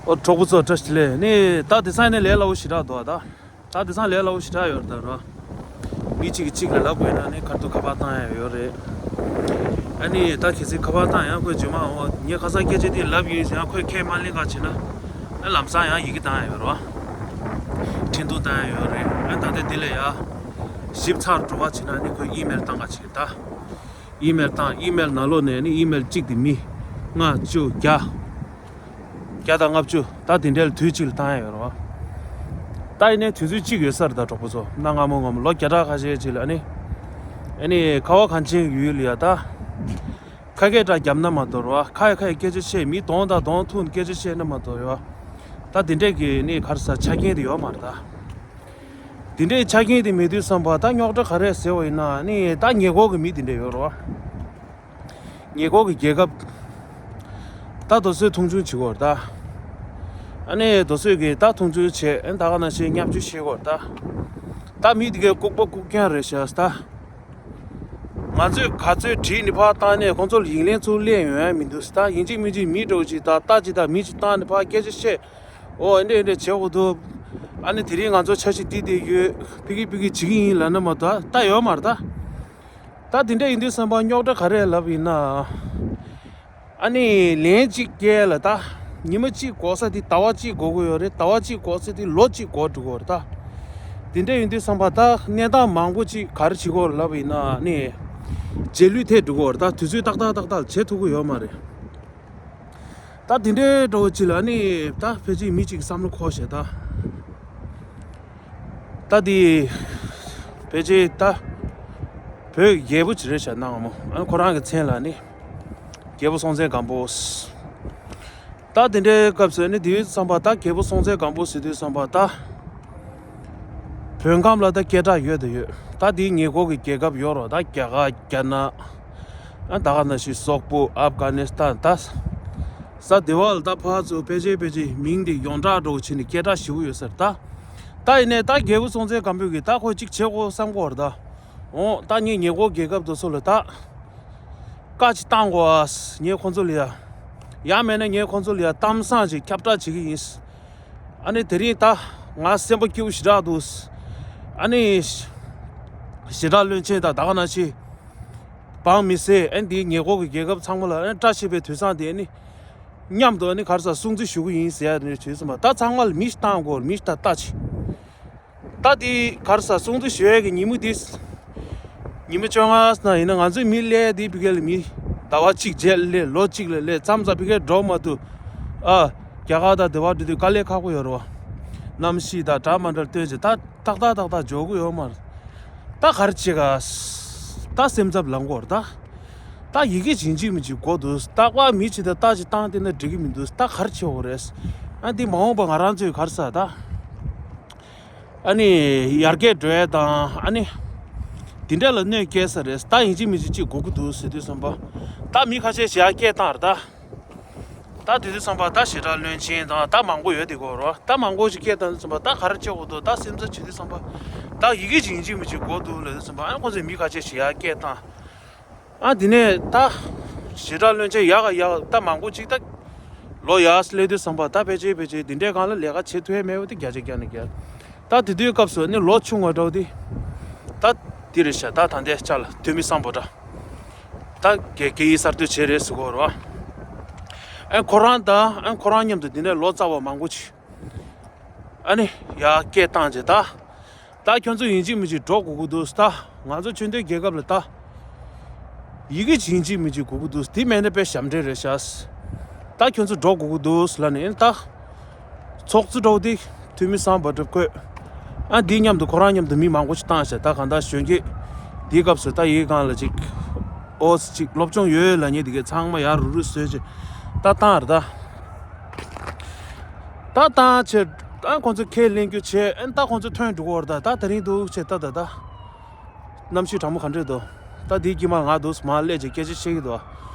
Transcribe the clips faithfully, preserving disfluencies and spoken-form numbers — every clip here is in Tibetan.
ཨོ་གྲོགས་པོ་ཚོ་བཀྲ་ཤིས་བདེ་ལེགས། ནི་ད་དེང་སང་ནི་ལས་སླ་པོ་ཞེ་དྲག་འདུག་ད། ད་དེང་སང་ལས་སླ་པོ་ཞེ་དྲག་ཡོད་རེད་ད་ར། མི་གཅིག་གིས་གཅིག་ལ་ལབ་དགོས་ན་ནི་ཁ་ཐུག་ཁ་པར་བཏང་ཡ་ཡོད་རེད། ཨ་ནི་ད་གལ་སྲིད་ཁ་པར་བཏང་ཡང་ཁོས་རྗེས་མ་འོ་ངས་ཁ་སང་སྐད་ཆ་དེ་ལབ་ཡིན་ཟེར་ཡང་ཁོས་ཁས་མ་ལེན་ག་བྱེད་ན། ཨ་ལམ་སང་ཡང་ཡི་གེ་བཏང་ཡ་ཡོད་རེད་བ། འཕྲིན་ཐུང་བཏང་ཡ་ཡོད་རེད། ཨ་ད་ལྟ་འདི་ལ་ཡ། ཞིབ་ཚགས་འགྲོ་བ་བྱེད་ན་ནི་ཁོས་ཨི་མེལ་བཏང་ག་བྱེད་ད། ཨི་མེལ་བཏང་། ཨི་མེལ་ནང་ལོགས་ནས་ནི་ཨི་མེལ་གཅིག་དེ་མི་ལྔ་བཅུ་བརྒྱ། བརྒྱ་དང་ལྔ་བཅུ་ད་དེ་འདྲའི་དུས་གཅིག་ལ་བཏང་ཡ་ཡོད་རེད་བ། ད་ཡིན་ནའི་དུས་ཚོད་གཅིག་ཡོད་ས་རེད་ད་གྲོགས་པོ་ཚོ། གནའ་སྔ་མོ་སྔ་མོ་ལོ་བརྒྱ་ཕྲག་ཁ་ཤས་ཅིག་ལ་ཨ་ནི། ཨ་ནི་ཁ་བ་གངས་ཅན་གྱི་ཡུལ་ལ་ཡ་ད། ཁ་སྐད་འདྲ་བརྒྱབ་ན་མ་གཏོགས་རེད་བ། ཁ་ཡ་ཁ་ཡ་སྐད་ཆ་བཤད། མི་གདོང་དང་གདོང་ཐུག་ནས་སྐད་ཆ་བཤད་ན་མ་གཏོགས་རེད་བ། ད་དེ་འདྲས་ཀྱི་ནི་ག་རེ་ཟ་ཆ་རྐྱེན་དེ་ཡོད་མ་རེད་ད། དེ་འདྲའི་ཆ་རྐྱེན་དེ་མེད་དུས་ཙམ་པ་ད་རྙོག་དྲ་ག་རེ་ཟེར་བ་ཡིན་ན་ནི་ད་ཉེ་འཁོར་གྱི་མི་དེ་འདྲས་ཡོད་རེད་བ། ཉེ་འཁོར་གྱི་རྒྱལ་ཁབ། ད་དེ་ཚོས་མཐོང་ཆུང་བྱེད་ཀྱི་ཡོད་རེད་ད། ཨ་ནི་དེ་ཚོས་ཀྱིས་ད་མཐོང་ཆུང་བྱེད། ཨ་ནི་ད་ག་ནང་བཞིན་བརྙས་བཅོས་བྱེད་ཀྱི་ཡོད་རེད་ད། ད་མི་དེ་གའི་ལྐུགས་པ་ལྐུགས་རྐྱང་རེད་ཤག་ད། ང་ཚོས་ག་ཚོད་བྲིས་ནས་ཕར་བཏང་ནས་ཁོང་ཚོ་ལ་ཡིག་ལན་ཚུར་སླེབས་ཡོང་ཡ་མི་འདུག་ད་ཡིན་གཅིག་མིན་གཅིག་མི་འདྲ་བོ་ཅིག་ད་ལྟ་ཅིག་ད་མི་ཅིག་བཏང་ནས་ཕར་སྐད་ཆ་བཤད། ཨོ་ཨེ་འདྲ་ཨེ་འདྲ་བྱེད་དགོས་འདུག་ཨ་ནི་དེ་རིང་ང་ཚོ་འཆར་གཞི་འདི་འདི་ཡོད། ཕ་གི་ཕ་གི་བྱེད་ཀྱི་ཡིན་ལབ་ན་མ་གཏོགས་ད་ཡོད་མ་རེད་ད། ད་དེ་འདྲ་ཡིན་དུས་ཙམ་པ་རྙོག་དྲ་ག་རེ་ལབ་ཡིན་ན། ཨ་ནི་ལན་གཅིག་སྐྱེལ་ལ་ད། ཉི་མ་གཅིག་འགོར་ས་དེ་ཟླ་བ་གཅིག་འགོར་གི་ཡོད་རེད། ཟླ་བ་གཅིག་འགོར་ས་དེ་ལོ་གཅིག་འགོར་འགྲོ་གི་ཡོད་རེད་ད། དེ་འདྲ་ཡིན་དུས་ཙམ་པ་ད་གནས་སྟངས་མང་པོ་ཅིག་ག་རེ་བྱེད་ཀྱི་ཡོད་རེད་ལབ་ཡིན་ན་ཨ་ནི། རྗེས་ལུས་ཐེབས་འགྲོ་གི་ཡོད་རེད་ད། དུས་ཚོད་ཏག་ཏག་ཏག་ཏག་བྱེད་ཐུབ་ཀྱི་ཡོད་མ་རེད། ད་དེ་འདྲའི་འགྲོ་བ་ཅིག་ལ་ནི་ད་ཕལ་ཆེར་མི་གཅིག་བསམ་བློ་འཁོར་ཤག་ད། ད་དེ་ཕལ་ཆེར་ད་བོད་རྒྱལ་པོ་ཅིག་རེད་ཤག་གནའ་སྔ་མོ། ཨ་ཁོ་རང་གི་མཚན་ལ་ནི་རྒྱལ་པོ་སྲོང་བཙན་སྒམ་པོ། ད་དེ་འདྲའི་སྐབས་སུ་ནི་དེའི་བསམ་པ་ད་རྒྱལ་པོ་སྲོང་བཙན་སྒམ་པོ་ཟེར་དུས་བསམ་པ་ད། བོད་ཁམས་ལ་ད་སྐད་གྲགས་ཡོད་དང་ཡོད། ད་དེའི་ཉེ་འཁོར་གྱི་རྒྱལ་ཁབ་ཡོད་རེད་ད། རྒྱ་གར་རྒྱ་ནག་ཨ་ད་ག་ནང་བཞིན་སོག་པོ་ཨབ་གྷ་ནི་སི་ཐན་ད། ས་དེ་བ་ལ་ད་ཕར་ཚུར་ཕལ་ཆེར་ཕལ་ཆེར་མིང་དེ་ཡོངས་གྲགས་འདྲ་བོ་བྱས་ནས་སྐད་གྲགས་ཞེ་པོ་ཡོད་ས་རེད་ད། ད་ཡིན་ནའི་ད་རྒྱལ་པོ་སྲོང་བཙན་སྒམ་པོ་གིས་ད་ཁོས་གཅིག་བྱེད་དགོས་བསམ་གྱི་ཡོད་རེད་ད། འོ་ད་ངས་ཉེ་འཁོར་རྒྱལ་ཁབ་དེ་ཚོ་ལ་ད་བཀའ་ཅིག་བཏང་དགོས་ཨ། ངས་ཁོང་ཚོ་ལ་ཡ། ཡང་མིན་ན་ངས་ཁོང་ཚོ་ལ་ཡ་གཏམ་བཟང་ཅིག་ཁྱབ་བསྒྲགས་བྱེད་ཀྱི་ཡིན། ཨ་ནི་དེ་རིང་ད་ང་སེམས་པ་སྐྱིད་པོ་ཞེ་དྲག་འདུག་ཨ་ནི་ཞེ་དྲག་བློན་ཆེན་དང་ད་ག་ནང་བཞིན་འབངས་མི་སེར་ཨ་ནི་དེའི་ཉེ་འཁོར་གྱི་རྒྱལ་ཁབ་ཚང་མ་ལ་ཨ་ནི་བཀྲ་ཤིས་པའི་དུས་བཟང་དེ་ཨ་ནི་མཉམ་དུ་ཨ་ནི་ག་རེ་ཟ་སྲུང་བརྩི་ཞུ་གི་ཡིན་ཟེར་ཡ་རེད་བྱས་ཙང་མ་ད་ཚང་མ་ལ་མི་ཞིག་བཏང་དགོས། མི་ཞིག་ད་ལྟ་ཅིག་ད་དེ་ག་རེ་ཟ་སྲུང་བརྩི་ཞུ་ཡས་ཀྱི་ཉིན་མོ་དེ། ཉི་མ་བཅོ་ལྔ་ན་ཡིན་ན་ང་ཚོའི་མི་སླེབས་དེ་ཕ་གི་ལ་མི་ཟླ་བ་གཅིག་རྗེས་སླེབས། ལོ་གཅིག་ལ་སླེབས། མཚམས་མཚམས་ཕ་གིར་འགྲོ་མ་ཐུབ། ཨ་རྒྱ་གར་དང་དེ་བ་འགྲོ་དུས་དཀའ་ལས་ཁག་པོ་ཡོད་རེད་བ། གནམ་གཤིས་དང་འདྲ་མ་འདྲ་སྟོན་བྱས་ད་ཏག་ཏག་ཏག་ཏག་འབྱོར་གི་ཡོད་མ་རེད། ད་ག་རེ་བྱེད་ག་ད་སེམས་འཚབ་ལངས་གི་ཡོད་རེད་ད། ད་ཡི་གེ་ཡིན་གཅིག་མིན་གཅིག་དགོས་འདུག་རྟག་པར་མི་གཅིག་དང་རྟ་གཅིག་བཏང་བསྡད་ན་འགྲིག་གི་མི་འདུག་ད་ག་རེ་བྱེད་དགོས་རེད། ཨ་འདི་མ་འོངས་པ་ང་རང་ཚོས་ག་རེ་ཟ་ད། ཨ་ནི་ཡར་རྒྱས་འགྲོ་ཡས་དང་ཨ་ནི། འདི་འདྲ་ལ་གནོད་སྐྱེལ་ས་རེད། ད་ཡིན་གཅིག་མིན་གཅིག་གཅིག་དགོས་ཀྱི་འདུག་ཟེར་དུས་ཙམ་པ། ད་མི་ཁ་ཤས་ཤིག་ཡར་སྐད་བཏང་རེད་ད། ད་དེ་དུས་ཙམ་པ་ད་ཞེ་དྲག་བློན་ཆེན་དང་ད་མང་པོ་ཡོད་དེ་གོ་རོ། ད་མང་པོ་ཞིག་སྐད་བཏང་དུས་ཙམ་པ་ད་ག་རེ་བྱེད་དགོས་འདུག་ད་སེམས་འཚབ་བྱེད་དུས་ཙམ་པ། ད་ཡི་གེ་ཅིག་ཡིན་གཅིག་མིན་གཅིག་དགོས་འདུག་ལབ་དུས་ཙམ་པ་ཨ་ནི་ཁོང་ཚོས་མི་ཁ་ཤས་ཤིག་ཡར་སྐད་བཏང་། ཨ་དེ་ནས་ད་ཞེ་དྲག་བློན་ཆེན་ཡག་ག་ཡག་ད་མང་པོ་ཅིག་ད་ལོ་ཡར་སླེབས་དུས་ཙམ་པ་ད་ཕལ་ཆེར་ཕལ་ཆེར་འདི་འདྲའི་སྒང་ལ་ལས་ཀ་བྱེད་ཐུབ་ཡས་མེད་པ་དེ་བརྒྱ་ཆ་བརྒྱ་ནས་བརྒྱ། ད་དེ་དུས་སྐབས་སུ་ནི་ལོ་ཆུང་བ་འདྲ་བོ་དེ་ད་དེ་རེད་ཤག་ད་ད་ལྟའི་ཆ་ལ་ཐོན་མི་སམ་བྷོ་ཊ་ད་རྒྱ་རྒྱ་ཡིག་གསར་གཏོད་བྱས་རེད་ཟེར་གོ་རོ། ཨ་ཁོ་རང་དང་ཨ་ཁོ་རང་མཉམ་དུ་འདི་ནས་ལོ་ཙཱ་བ་མང་པོ་ཅིག་ཨ་ནི་ཡར་སྐད་བཏང་བྱས་ད། ད་ཁྱོད་ཚོ་ཡིན་གཅིག་མིན་གཅིག་འགྲོ་དགོས་ཀྱི་འདུག་ད་ང་ཚོ་ཆོས་ལྡན་རྒྱལ་ཁབ་ལ་ད་ཡི་གེ་ཡིན་གཅིག་མིན་གཅིག་དགོས་ཀྱི་འདུག་དེ་མེད་ན་དཔེ་ཞབས་འདྲེན་རེད་ཤག་ད་ཁྱོད་ཚོ་འགྲོ་དགོས་ཀྱི་འདུག་ལབ་ནས་ད་ཚོགས་གཙོ་འདྲ་བོ་དེ་ཐོན་མི་སམ་བྷོ་ཊ་བསྐོས། ཨ་འདིའི་མཉམ་དུ་ཁོ་རང་མཉམ་དུ་མི་མང་པོ་ཞིག་བཏང་ཤག་ད་གང་ལྟར་གཞོན་སྐྱེས་དེའི་སྐབས་སུ་ད་ཡིག་སྒང་ལ་ཅིག་ཨོ་ཅིག་སློབ་སྦྱོང་ཡོད་ལབ་མཁན་དེ་གས་ཚང་མ་ཡར་རུབ་རུབ་བཟོས་བྱས་ད་བཏང་རེད་ད། ད་བཏང་བྱས་ད་ཁོང་ཚོ་ཁས་ལེན་རྒྱུ་བྱས། ཨ་ནི་ད་ཁོང་ཚོ་ཐོན་འགྲོ་གི་ཡོད་རེད་ད། ད་དེ་རིང་འདུག་བྱས་ད་ད་ད། གནམ་གཤིས་གྲང་མོ་ག་འདྲས་འདུག་ད་དེའི་དཀྱིལ་མར་ང་འདུག་མར་སླེབས་བྱས་སྐད་ཆ་བཤད་ཀྱི་འདུག་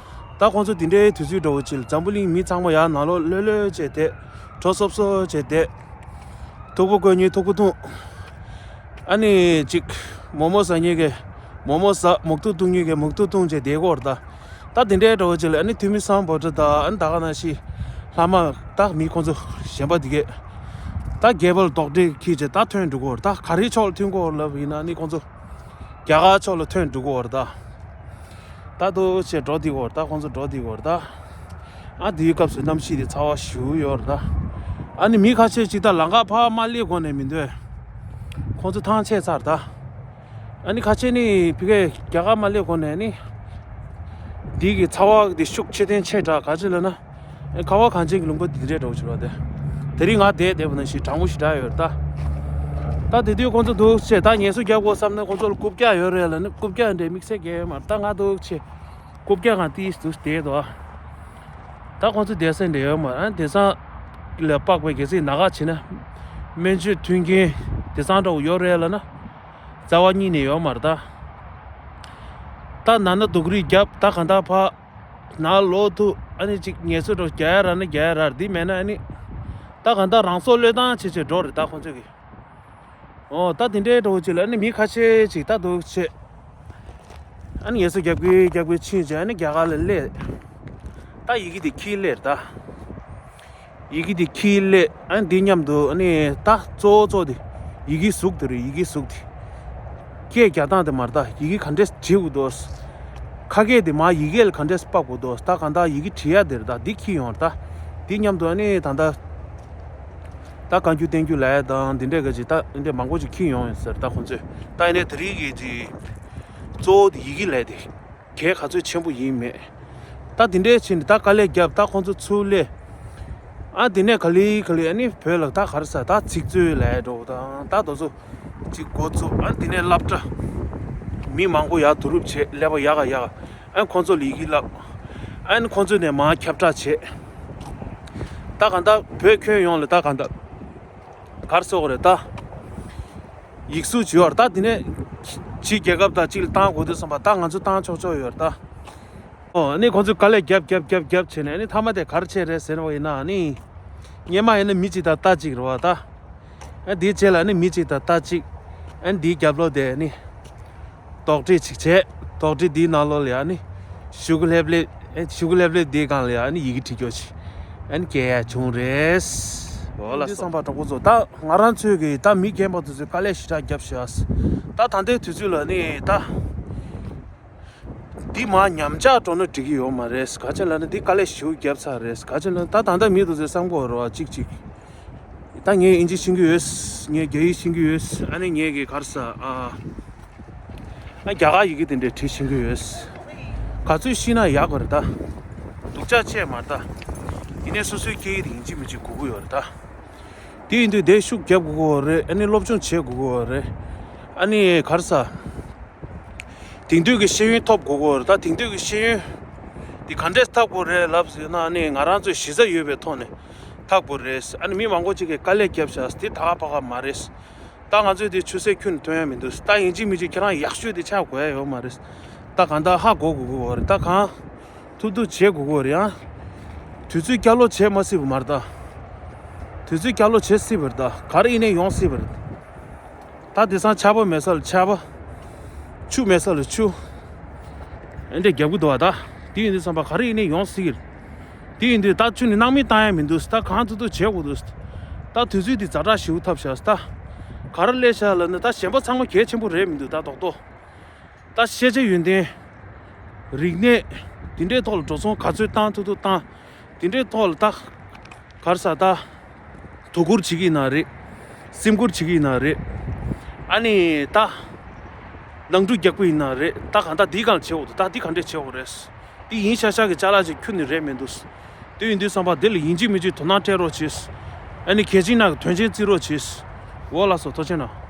ད་ཁོང་ཚོ་དེ་འདྲའི་དུས་ཚོད་འདྲ་བོ་ཅིག་ལ་འཛམ་བུ་གླིང་མི་ཚང་མ་ཡར་ནང་ལོགས་ལྷོད་ལྷོད་བྱས་བསྡད། དྲོ་སོབ་སོབ་བྱས་བསྡད། ཐུག་པ་གོན་མཁན་ཐུག་པ་འཐུང་། ཨ་ནི་ཅིག་མོག་མོག་ཟ་མཁན་གྱིས་མོག་མོག་ཟ། མོག་ཐུག་འཐུང་མཁན་གྱིས་མོག་ཐུག་འཐུང་བྱས་བསྡད་ཀྱི་ཡོད་རེད་ད། ད་དེ་འདྲའི་འདྲ་བོ་ཅིག་ལ་ཨ་ནི་ཐོན་མི་སམ་བྷོ་ཊ་དང་ཨ་ནི་ད་ག་ནང་བཞིན་ ལྷག་མ་ད་མི་ཁོང་ཚོ་གཞན་པ་དེ་གས་ད་རྒྱལ་པོ་ལ་རྡོག་ཁྲེས་ཁྱེར་བྱས་ད་ཐོན་འགྲོ་གི་ཡོད་རེད། ད་ག་རེའི་ཕྱོགས་ལ་ཐོན་གྱི་ཡོད་རེད་ལབ་ཡིན་ན་ནི་ཁོང་ཚོ་རྒྱ་གར་ཕྱོགས་ལ་ཐོན་འགྲོ་གི་ཡོད་རེད་ད། ད་འདུག་བྱས་འགྲོ་བསྡད་ཡོད་རེད་ད། ཁོང་ཚོ་འགྲོ་བསྡད་ཡོད་རེད་ད། ཨ་དེའི་སྐབས་སུ་གནམ་གཤིས་དེ་ཚ་བ་ཞེ་པོ་ཡོད་རེད་ད། ཨ་ནི་མི་ཁ་ཤས་ཅིག་ད་ལམ་ཁ་ཕར་མ་སླེབས་གོང་ནས་མི་འདོད། ཁོང་ཚོ་ཐང་ཆད་ཚར་ད། ཨ་ནི་ཁ་ཆེ་ནི་ཕི་གེ་རྒྱ་གར་མ་སླེབས་གོང་ནས་ནི། འདི་གི་ཚ་བ་འདི་ཤུགས་ཆེ་ཐེངས་ཆེ་དྲགས་ག་ཅི་ལབ་ན། ཨེ་ཁ་བ་གངས་ཅན་གྱི་ལུང་པ་འདི་འདྲའི་འདྲ་བོ་ཞིག་རེད་དེ། དེ་རིང་ང་བསྡད་བསྡད་པ་ནང་བཞིན་གྲང་མོ་ཞེ་དྲག་ཡོད་རེད་ད། ད་དེ་དུས་ཁོང་ཚོ་འདུག་བྱས་ད་ངལ་གསོ་རྒྱག་དགོས་བསམ་ན་ཁོང་ཚོ་ལ་རྐུབ་བཀྱག་ཡོད་རེད་ལབ་ནི་རྐུབ་བཀྱག་འདྲའི་དམིགས་བསལ་གང་ཡོད་མ་རེད་ད། ང་འདུག་བྱས་རྐུབ་བཀྱག་གང་ཏིས་འདུག་བསྡད་འདུག་ད་ཁོང་ཚོ་བསྡད་ས་འདྲ་ཡོད་མ་རེད། ཨ་དེང་སང་ལ་དཔག་པའི་གལ་སྲིད་ན་ག་བྱས་ན་སྨན་བཅོས་མཐུན་རྐྱེན་དེང་སང་འདྲ་བོ་ཡོད་རེད་ལབ་ན། རྩ་བ་ཉིད་ནས་ཡོད་མ་རེད་ད། ད་ན་ན་སྡུག་རུས་བརྒྱབ་ད་གང་ལྟར་ཕར་ན་ལོག་ཐུབ་ཨ་ནི་ཅིག་ངལ་གསོ་འདྲ་བོ་རྒྱག་ཡ་རག་ན་རྒྱག་ཡ་རག་འདི་མེད་ན་ཨ་ནི། ད་གང་ལྟར་རང་སྲོག་བློས་བཏང་བྱེད་བྱེད་འགྲོ་རེད་ད་ཁོང་ཚོས་གི། ཨོ་ད་དེ་འདྲའི་འདྲ་བོ་ཅིག་ལ་ཨ་ནི་མི་ཁ་ཤས་ཅིག་ད་འདུག་བྱས། ཨ་ནི་ངལ་གསོ་རྒྱབ་གི་རྒྱབ་གི་ཕྱིན་བྱས་ཨ་ནི་རྒྱ་གར་ལ་སླེབས། ད་ཡི་གེ་དེ་འཁྱེར་སླེབས་རེད་ད། ཡི་གེ་དེ་འཁྱེར་སླེབས་ཨ་ནི་འདི་མཉམ་དུ་ཨ་ནི་ད་གཙོ་བོ་གཙོ་དེ་ཡི་གེ་གཟུགས་དེ་རེད། ཡི་གེ་གཟུགས་དེ། སྐད་རྒྱག་སྟངས་དེ་མ་རེད་ད། ཡི་གེ་ག་འདྲས་བྲིས་དགོས་འདུག་ཁ་སྐད་དེ་མར་ཡི་གེ་ལ་ག་འདྲས་ཕབ་དགོས་འདུག་ད་གང་ལྟར་ཡི་གེ་བྲིས་ཡ་དེ་རེད་ད། འདི་འཁྱེར་ཡོང་རེད་ད། འདི་མཉམ་དུ་ཨ་ནི་ད་ལྟ་ད་བཀའ་འགྱུར་བསྟན་འགྱུར་ལབ་ཡ་དང་འདི་འདྲས་ག་ཅིག་ད་འདི་འདྲས་མང་པོ་ཅིག་འཁྱེར་ཡོང་ཡོད་ཟེར་ད་ཁོང་ཚོས། ད་ཡིན་ནའི་དེ་རིང་གི་ཅིག་གཙོ་བོ་དེ་ཡི་གེ་ལབ་དེ། གལ་ག་ཚོད་ཆེན་པོ་ཡིན་མེད། ད་དེ་འདྲའི་ཕྱིན་ནས་ད་དཀའ་ལས་བརྒྱབ་ད་ཁོང་ཚོ་ཚུར་སླེབས། ཨ་དེ་ནས་ག་ལེ་ག་ལེ་ཨ་ནི་བོད་ལ་ད་ག་རེ་ཟ་ད་ཚིག་མཛོད་ལབ་འགྲོ་དང་ད་དེ་ཚོ་ཅིག་འགོ་བཙུགས། ཨ་དེ་ནས་སློབ་གྲྭ་མི་མང་པོ་ཡར་བསྡུ་རུབ་བྱས་ཀླད་པ་ཡག་ག་ཡག་ག་ཨ་ཁོང་ཚོ་ལ་ཡི་གེ་བསླབ། ཨ་ནི་ཁོང་ཚོ་ནས་མར་ཁྱབ་བསྒྲགས་བྱས། ད་གང་ལྟར་བོད་ཁྱོན་ཡོངས་ལ་ད་གང་ལྟར། ག་རེ་ཟེར་དགོས་རེད་ད། ཡིག་གཟུགས་བྱས་པ་རེད་ད། དེ་ནས་ཕྱིའི་རྒྱལ་ཁབ་དང་གཅིག་ལ་བཏང་དགོས་དུས་ཙམ་པ་ད་ང་ཚོ་བཏང་ཆོག་ཆོག་ཡོད་རེད་ད། ཨོ་ཨ་ནི་ཁོང་ཚོས་དཀའ་ལས་རྒྱབ་རྒྱབ་རྒྱབ་རྒྱབ་བྱས་ནས་ཨ་ནི་མཐའ་མ་དེ་ག་རེ་བྱས་རེད་ཟེར་བ་ཡིན་ན་ཨ་ནི། སྔོན་མ་ཡིན་ན་མི་གཅིག་དང་རྟ་གཅིག་རེད་བ་ད། ཨ་དེའི་རྗེས་ལ་ཨ་ནི་མི་གཅིག་དང་རྟ་གཅིག་ཨ་ནི་དེའི་རྒྱབ་ལོགས་དེ་ཨ་ནི། རྡོག་ཁྲེས་ཅིག་བྱས། རྡོག་ཁྲེས་འདིའི་ནང་ལོགས་ལ་ཡང་ནི། ཤུ་གུ་ལྷེབ་ལྷེབ། ཨེ་ཤུ་གུ་ལྷེབ་ལྷེབ་འདིའི་སྒང་ལ་ཡང་ནི་ཡི་གེ་བྲིས་རྒྱུ་ཅིག་ཨ་ནི་སྐྱེལ་ཡ་བྱུང་རེད། འོ་ལགས་སོ། བསམ་པ་གྲོགས་པོ་ཚོ་ད་ང་རང་ཚོའི་གི་ད་མི་རྒན་པ་དེ་ཚོས་དཀའ་ལས་ཞེ་དྲག་བརྒྱབ་ཤག་ད་ད་ལྟའི་དུས་ཚོད་ལ་ནི་ད། འདི་མར་ཉམས་ཆག་འགྲོ་ན་འགྲིག་གི་ཡོད་མ་རེད། ག་ཅི་ལབ་ན་འདི་དཀའ་ལས་ཞེ་པོ་བརྒྱབ་ཚར་རེད། ག་ཅི་ལབ་ན་ད་ད་ལྟ་མི་དེ་ཚོས་བསམ་གྱི་ཡོད་རེད་བ་གཅིག་གཅིག་ད་ངས་དབྱིན་ཇི་ཤེས་ཀྱི་ཡོད། ངས་རྒྱ་ཡིག་ཤེས་ཀྱི་ཡོད། ཨ་ནི་ངས་ཀྱི་ག་རེ་ཟ། ཨ་ཨ་རྒྱ་གར་ཡི་གེ་དེ་འདྲས་བྲིས་ཤེས་ཀྱི་ཡོད། ག་ཚོད་ཤེས་ན་ཡག་གི་རེད་ད། སྡུག་ཅག་བྱས་མ་རེད་ད། ཡིན་ནའི་སོ་སོའི་སྐད་ཡིག་དེ་ཡིན་གཅིག་མིན་གཅིག་དགོས་ཀྱི་ཡོད་རེད་ད། དེ་ཡིན་དུས་དེ་ཤུགས་རྒྱབ་དགོས་ཀྱི་ཡོད་རེད། ཨ་ནི་སློབ་སྦྱོང་བྱེད་དགོས་ཀྱི་ཡོད་རེད། ཨ་ནི་ག་རེ་ཟ། དེང་དུས་ཀྱི་ཤེས་ཡོན་ཐོབ་དགོས་ཀྱི་ཡོད་རེད་ད། དེང་དུས་ཀྱི་ཤེས་ཡོན་དེ་ག་འདྲས་ཐོབ་དགོས་རེད་ལབ་ཟེར་ན་ཨ་ནི་ང་རང་ཚོས་གཞི་རྩ་ཡོད་པའི་ཐོག་ནས་ཐོབ་དགོས་རེད། ཨ་ནི་མི་མང་པོ་ཅིག་གིས་དཀའ་ལས་བརྒྱབ་ཤག་དེ་ད་ག་ཕ་ག་མ་རེད། ད་ང་ཚོས་དེ་ཆུ་སྲིན་ཁྱོན་ནས་ཐོན་ཡ་མི་འདུག་ད་ཡིན་གཅིག་མིན་གཅིག་ཁྱེད་རང་ཡག་ཤོས་དེ་ཆགས་དགོས་ཡ་ཡོད་མ་རེད། ད་གང་ལྟར་ཧ་གོ་དགོས་ཀྱི་ཡོད་རེད། ད་གང་ཐུབ་ཐུབ་བྱེད་དགོས་ཀྱི་ཡོད་རེད། ཡང་དུས་ཚོད་བསྐྱར་ལོག་བྱེད་མ་སྲིད་པ་མ་རེད་ད། དུས་ཚོད་བསྐྱར་ལོག་བྱེད་སྲིད་པ་རེད་ད། ག་རེ་ཡིན་ནའི་ཡོང་སྲིད་པ་རེད། ད་དེང་སང་ཆར་པ་མེད་ས་ལ་ཆར་པ། ཆུ་མེད་ས་ལ་ཆུ། ཨེ་འདྲས་རྒྱབ་ཀྱི་འདུག་བ་ད། དེ་ཡིན་དུས་བསམ་པ་ག་རེ་ཡིན་ནའི་ཡོང་སྲིད་ཀྱི་རེད། དེ་ཡིན་དུས་ད་ཆུ་ནི་སྣང་མེད་བཏང་ཡ་མི་འདུག་ད་གང་ཐུབ་ཐུབ་བྱེད་དགོས་འདུག་ད་དུས་ཚོད་འདི་ཛ་དྲག་ཞེ་པོ་ཐོབ་ཤག་ད། ག་རེ་སླེབས་ཤག་ལབ་ན་ད་གཞན་པ་ཚང་མ་གལ་ཆེན་པོ་རེད་མི་འདུག་ད་རྡོག་རྡོག་ད་ཤེས་བྱའི་ཡོན་ཏན། རིག་གནས། དེ་འདྲའི་ཐོག་ལ་འགྲོ་སོང་ག་ཚོད་བཏང་ཐུབ་ཐུབ་བཏང་། དེ་འདྲའི་ཐོག་ལ་ད། ག་རེ་ཟ་ད། དོ་ཁུར་བྱེད་ཀྱི་ཡིན་ན་རེད། སེམས་ཁུར་བྱེད་ཀྱི་ཡིན་ན་རེད། ཨ་ནི་ད། ནང་འཁྲུག་རྒྱག་པ་ཡིན་ན་རེད། ད་གང་ལྟར་འདིའི་སྒང་ལ་བྱེད་དགོས་འདུག་ད་འདི་ག་འདྲས་བྱེད་དགོས་རེད། འདི་ཡིན་ཤག་ཤག་གི་ཅ་ལག་ཅིག་ཁྱོན་ནས་རེད་མི་འདུག་དེ་ཡིན་དུས་བསམ་པ་འདི་ལ་ཡིན་གཅིག་མིན་གཅིག་དོ་སྣང་སྤྲད་རོགས་བྱེད། ཨ་ནི་གལ་ཆེན་ནང་གི་དོན་ཆེན་བརྩི་རོགས་བྱེད། འོ་ལགས་སོ། ཐུགས་རྗེ་གནང་།